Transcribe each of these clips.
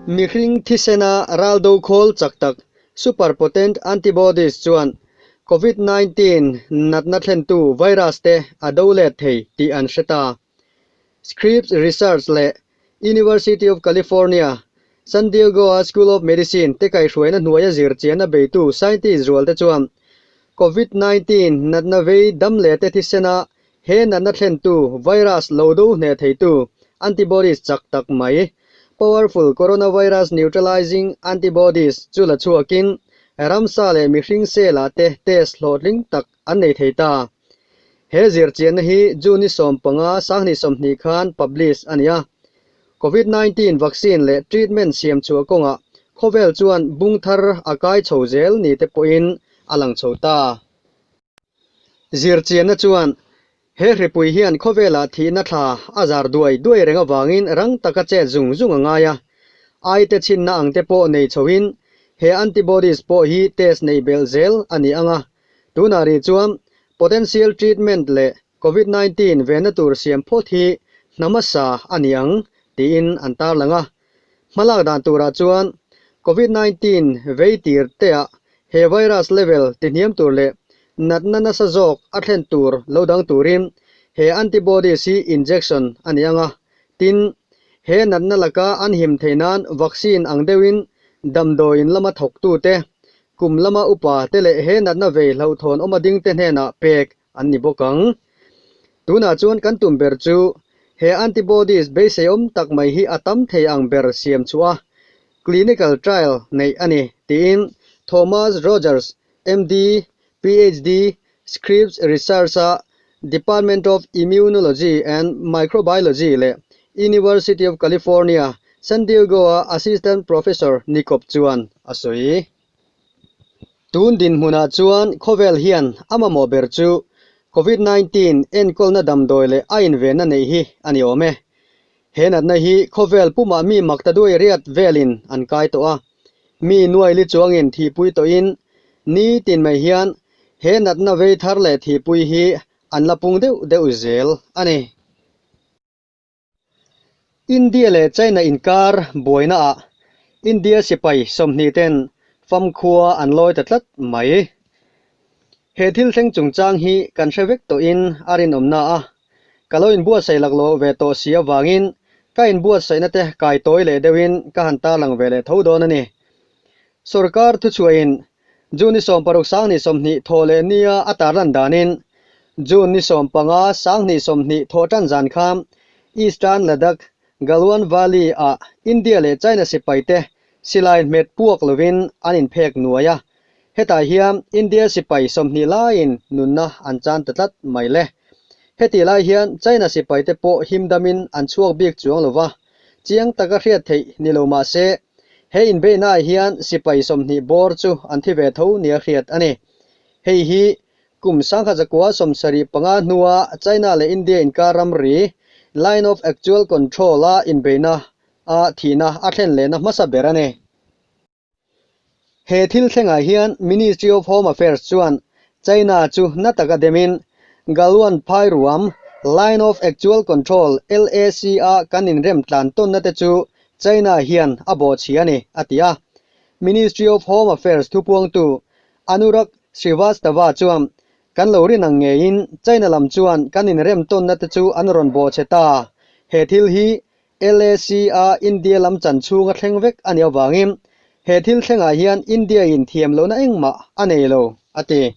Mihring thisena ral do khawl chak tak, superpotent antibodies, chuan Covid 19 natna thlentu virus te a do let thei tih an hre ta. Scripps Research leh University of California, San Diego-a School of Medicine te kaihhruaina hnuaia zirchianna beitu scientist rualte chuan Covid 19 natna vei dam leh te thisena he natna thlentu virus lo do hneh theitu antibodies chak tak mai, powerful coronavirus neutralizing antibodies, chu la chhuakin ramsa leh mihring cell-ah te test hlawhtling tak an nei thei ta. He zirchianna hi June ni 15 2020 khan publish a ni a. Covid 19 vaccine leh treatment siam chhuah kawngah khawvel chuan bung thar a kai chho zel ni te pawhin a lang chho ta. Zirchianna chuan he hripui hian khawvelah thihna thla a zar duai duai reng avangin rang taka chet zung zung a ngai a. Ai te chhinna ang te pawh nei chhoin he antibodies pawh hi test neih belh zel a ni ang a. Tunah rih chuan potential treatment leh Covid 19 venna tur siam phawt hi hna hmasa a ni ang tiin an tarlang a. Hmalak dan turah chuan Covid 19 vei tir teah he virus level tihniam tur leh natna nasa zawk a thlen tur lo dang turin he antibodies hi injection a ni ang a. Tin, he natna laka an him theih nan vaccine ang deuhin damdawiin lama thawktute, kum lama upa te leh he natna vei hlauhthawn awma dingte hnenah pek an ni bawk ang. Tunah chuan kan tum ber chu he antibodies beiseiawm tak mai hi a tam thei ang ber siam chhuah a, clinical trial neih a ni, tiin Thomas Rogers, MD, PhD, Scripps Research-a Department of Immunology and Microbiology leh University of California, San Diego-a assistant professor ni kawp chuan a sawi. Tun dinhmunah chuan khawvel hian a mamawh ber chu Covid 19 enkawlna damdawi leh a invenna neih hi a ni awm e. He natna hi khawvel pumah mi makta duai riat velin an kai tawh a. Mi nuaili chuangin thihpui tawhin nitin mai hian he natna vei thar leh thihpui hi an la pung deuh deuh zel a ni. India leh China inkar buaina ah India sipai 20 ten famkhua an lawi ta tlat mai. He thil thleng chungchang hi kan hre vek tawhin a rinawmna a, ka lo inbuatsaih laklawh ve tawh si avangin ka inbuatsaihna te kai tawi leh deuhin ka han tarlang ve leh tho dawn a ni. Sorkar thuchhuahin June ni 60 20 thaw leh nia a tarlan danin June ni 15 2020 thaw tan zan kha Eastern Ladakh Galwan Valley ah India leh China sipai te silai hmet puak lovin an inphek nuai a, hetah hian India sipai 20 laiin nunna an chan ta tlat mai le. Hetih lai hian China sipai te pawh himdamin an chhuak bik chuang lova, chiang taka hriat theih ni lo mah se he inbeihnaah hian sipai 20 bawr chu an thi ve tho nia hriat a ni. Hei hi kum 1975 hnua China leh India inkar ramri, Line of Actual Control-a inbeihna a thihna a thlen lehna hmasa ber a ni. He thil thlengah hian Ministry of Home Affairs chuan China chu na taka demin Galwan Phairuam, Line of Actual Control, LAC, a kan inrem tlan tawnna te chu China hian a bawhchhi a ni, a ti a. Ministry of Home Affairs thupuangtu Anurag Srivastava chuan kan lo rin ang ngeiin China lam chuan kan inrem tawnna te chu an rawn bawhchhe ta. He thil hi LAC a India lam chan chhunga thleng vek a nih avangin he thil thlengah hian India in thiam lohna engmah a nei lo, a ti.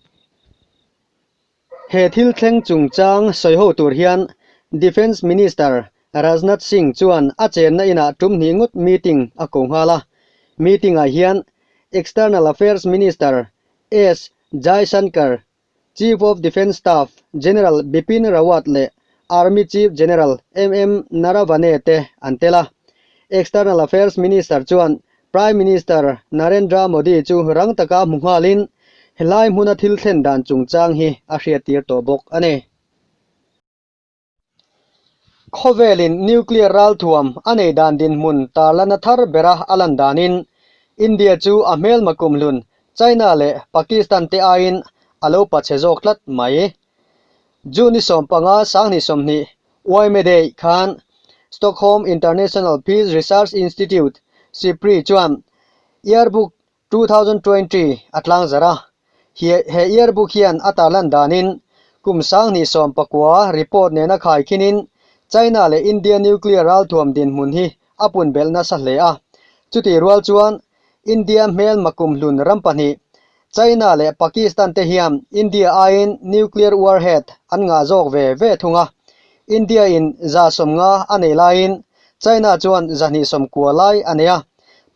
He thil thleng chungchang sawi ho tur hian Defence Minister Rajnath Singh chuan a chenna inah tum hnih ngawt meeting a ko nghal a. Meeting-ah hian External Affairs Minister S Jaishankar, Chief of Defence Staff General Bipin Rawat leh Army Chief General MM Naravane te an tel a. External Affairs Minister chuan Prime Minister Narendra Modi chu rang taka hmu nghalin helai hmuna thil thlen dan chungchang hi a hriattir tawh bawk a ni. Khawvelin nuclear ralthuam a nei dan dinhmun tarlana thar bera a lan danin India chu a hmelma kumhlun China leh Pakistan te aiin a lo pachhe zawk tlat mai. June ni 15 2020 Uaime Day khan Stockholm International Peace Research Institute, SIPRI chuan Yearbook 2020 a tlangzarh a. He he yearbook hian a tarlan danin kum 2019 report nena khaikhinin China leh India nuclear ralthuam dinhmun hi a pun belh nasa hle a. Chutih rual chuan India hmelma kumhlun ram pahnih China leh Pakistan te hian India aiin nuclear warhead an ngah zawk ve ve thung a. India in 150 a nei laiin China chuan 290 lai a nei a.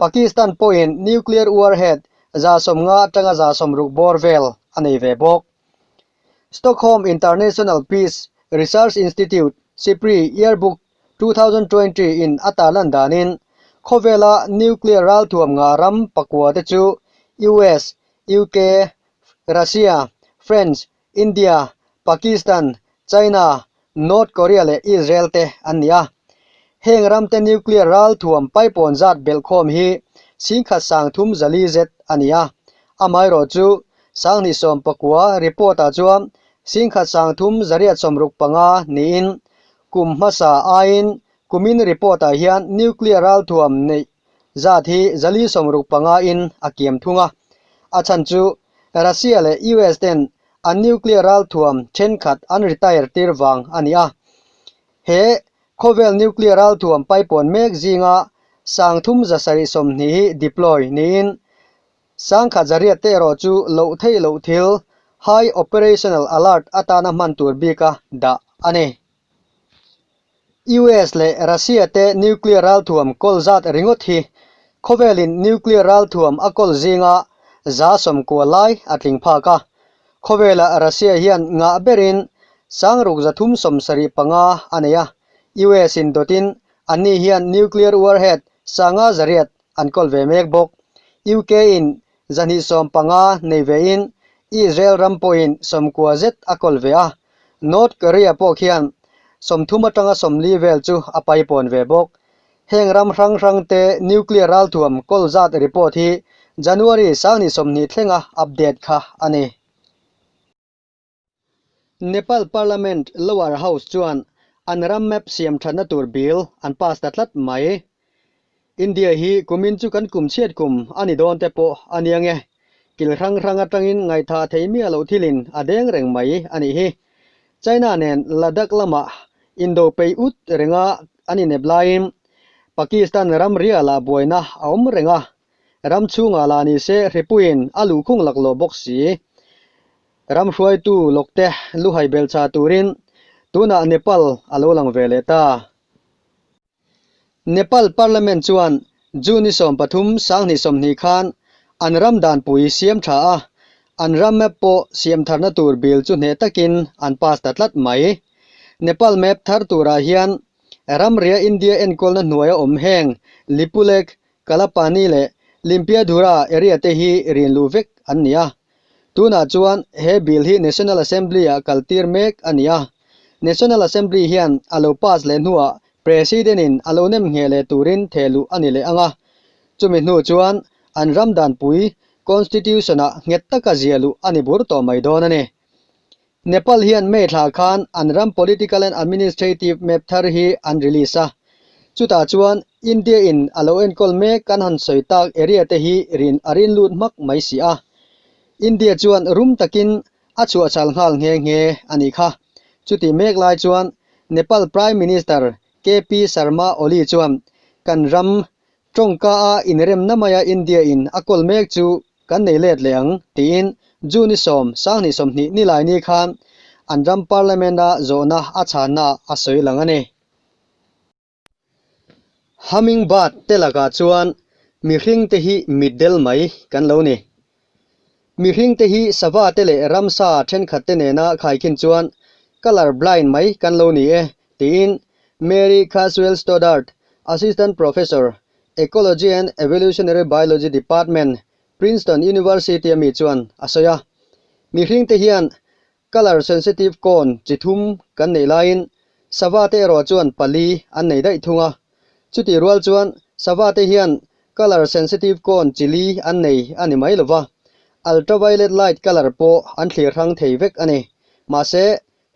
Pakistan pawhin nuclear warhead 150 atanga 160 bawr vel a nei ve bawk. Stockholm International Peace Research Institute, SIPRI, Yearbook 2020 in a tarlan danin khawvela nuclear ralthuam ngah ram pakua te chu US, UK, Russia, French, India, Pakistan, China, North Korea leh Israel te an ni a. Heng ramte nuclear ralthuam paipawn zat belhkhawm hi 13,340 zet a ni a. Amaherawhchu, 2019 report-ah chuan 13,865 niin Kum hmasa aiin kumin report-ah hian nuclear ralthuam neih zat hi 465 in a kiam thung a. A chhan chu Russia leh US ten an nuclear ralthuam thenkhat an retire tir vang a ni a. He khawvel nuclear ralthuam paipawn mek zinga 3720 hi deploy niin 1800 te erawh chu loh theih loh thil High Operational Alert atana hman tur bika dah a ni. US leh Russia te nuclear ralthuam kawl zat ringawt hi khawvelin nuclear ralthuam a kawl zinga 90 lai a tling phak a. Khawvela Russia hian ngah berin 6375 a nei a, US in dawtin anni hian nuclear warhead 500 an kawl ve mek bawk. UK in 250 nei vein Israel ram pawhin 90 zet a kawl ve a, North Korea pawh khian 30 atanga 40 vel chu a paipawn ve bawk. Heng ram hrang hrang te nuclear ralthuam kawl zat report hi January 2020 thlenga update kha a ni. Nepal Parliament Lower House chuan an ram map siam thatna tur bill an pass ta tlat mai. India hi kumin chu kan kum chhiat kum a ni dawn te pawh a nia nge. Kil hrang hrang atangin ngaihthah thei miah loh thilin a deng reng mai a nih hi. China nen Ladakh lamah indo pei ut renga an inep laiin Pakistan ramria lah buaina a awm reng a. Ram chhungah lah ni se hripuiin a luhkhung laklawh bawk si. Ram hruaitu lawkte luhai belchah turin tunah Nepal a lo lang ve leh ta. Nepal Parliament chuan June ni 13 2020 khan an ram danpui siam tha a, an ram map pawh siam tharna tur bill chu hneh takin an pass ta tlat mai. Nepal map thar turah hian ramria India enkawlna hnuaia awm heng Lipulekh, Kalapani leh Limpiadhura area te hi rinluh vek an ni a. Tunah chuan he bill hi National Assembly-ah kaltir mek a ni a. National Assembly hian a lo pass leh hnuah President-in a lo nem ngheh leh turin thehluh a ni leh ang a. Chumi hnu chuan an ram danpui Constitution-ah nghet taka ziahluh a ni bur tawh mai dawn a ni. Nepal hian May thla khan an ram political and administrative map thar hi an release a. Chutah chuan India in a lo enkawl mek kan han sawi tak area te hi rin a rin lut hmak mai si a. India chuan rum takin a chhuahchhal nghal nghe nghe a nih kha. Chutih mek lai chuan Nepal Prime Minister KP Sharma Oli chuan kan ram tawngka a inremna maia India in a kawl mek chu kan nei let leh ang tiin June 10, 2020 ni lai ni khan an ram Parliament a zawhna a chhanna a sawi lang a ni. Hummingbird te lakah chuan mihring te hi mitdel mai kan lo ni. Mihring te hi sava te leh ramsa thenkhat te nena khaikhin chuan colour blind mai kan lo ni e tiin Mary Caswell Stoddard, Assistant Professor, Ecology and Evolutionary Biology Department, Princeton University a mi chuan a sawi a. Mihring te hian Colour sensitive cone chi thum kan neih laiin sava te erawh chuan pali an nei daih thung a. Chutih rual chuan sava te hian colour sensitive cone chi li an nei a ni mai lova, ultraviolet light colour pawh an thlir hrang thei vek a ni. Mahse,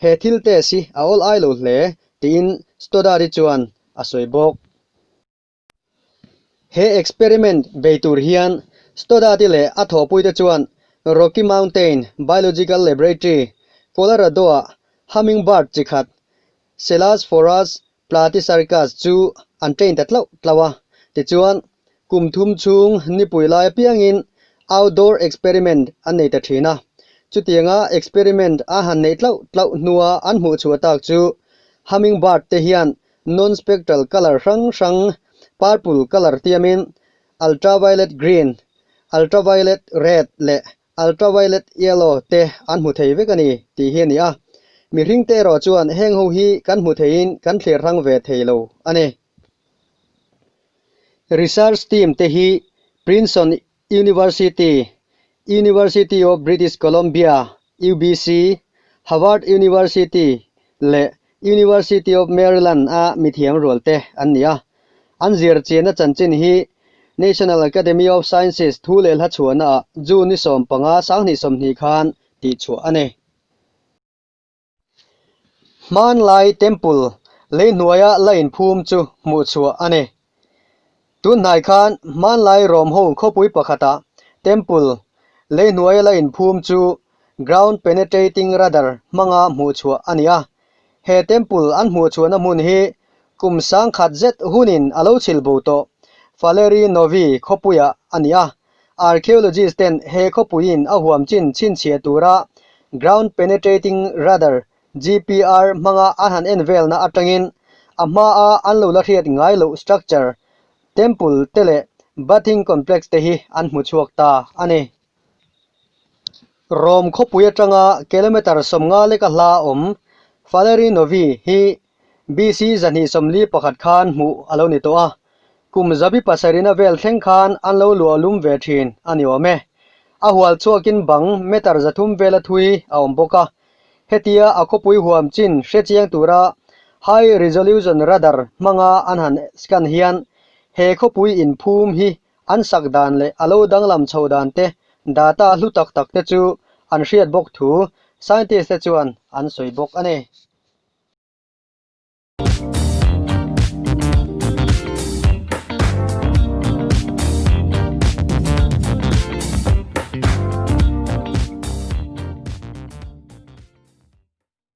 he thil test hi a awl ai lo hle tiin Stoddard-i chuan a sawi bawk. He experiment bei tur hian Stoddard-i leh a thawhpuite chuan Rocky Mountain Biological Laboratory, Colorado-ah hummingbird chi khat, Selasphorus platycercus chu an train ta tlauh tlauh a. Tichuan, kum thum chhung nipui lai apiangin outdoor experiment an nei ta thin a. Chutianga experiment a han neih tlauh tlauh hnua an hmuh chhuah tak chu hummingbird te hian non-spectral colour hrang hrang purple colour tiamin ultraviolet green, ultraviolet red leh ultraviolet yellow te an hmu thei vek a ni tih hi a ni a. Mihring te erawh chuan heng ho hi kan hmu theiin kan thlir hrang ve thei lo a ni. Research team te hi Princeton University, University of British Columbia, UBC, Harvard University leh University of Maryland a mithiam rual te an ni a. An zir chianna chanchin hi National Academy of Sciences thu leh hla chhuahnaah June ni 15 2020 khan tihchhuah a ni. Hmanlai Temple lei hnuaia la inphum chu hmuhchhuah a ni. Tunhnai khan hmanlai Rom ho khawpui pakhatah Temple lei hnuaia la inphum chu Ground Penetrating Radar hmanga hmuhchhuah a ni a. He Temple an hmuhchhuahna hmun hi kum sangkhat zet hunin a lo chhil bo tawh Falerii Novi khawpuiah a ni a. Archaeologist ten he khawpuiin a huam chin chhinchhiah tura Ground Penetrating Radar, GPR, hmanga an han en velna atangin a hmaa an lo la hriat ngai loh structure, temple te leh bathing complex te hi an hmu chhuak ta a ni. Rom khawpui atanga kilometre 50 leka hla awm Falerii Novi hi BC 241 khan hmuh a lo ni tawh a, kum zabi pasarihna vel thleng khan an lo luah lum ve thin a ni awm e. A hual chhuakin bang meter 300 vela thui a awm bawk a, hetia a khawpui huam chin hre chiang tura high resolution radar hmanga an han scan hian he khawpui inphum hi an sak dan leh a lo danglam chho dan te data hlu tak tak te chu an hriat bawk thu scientist te chuan an sawi bawk a ni.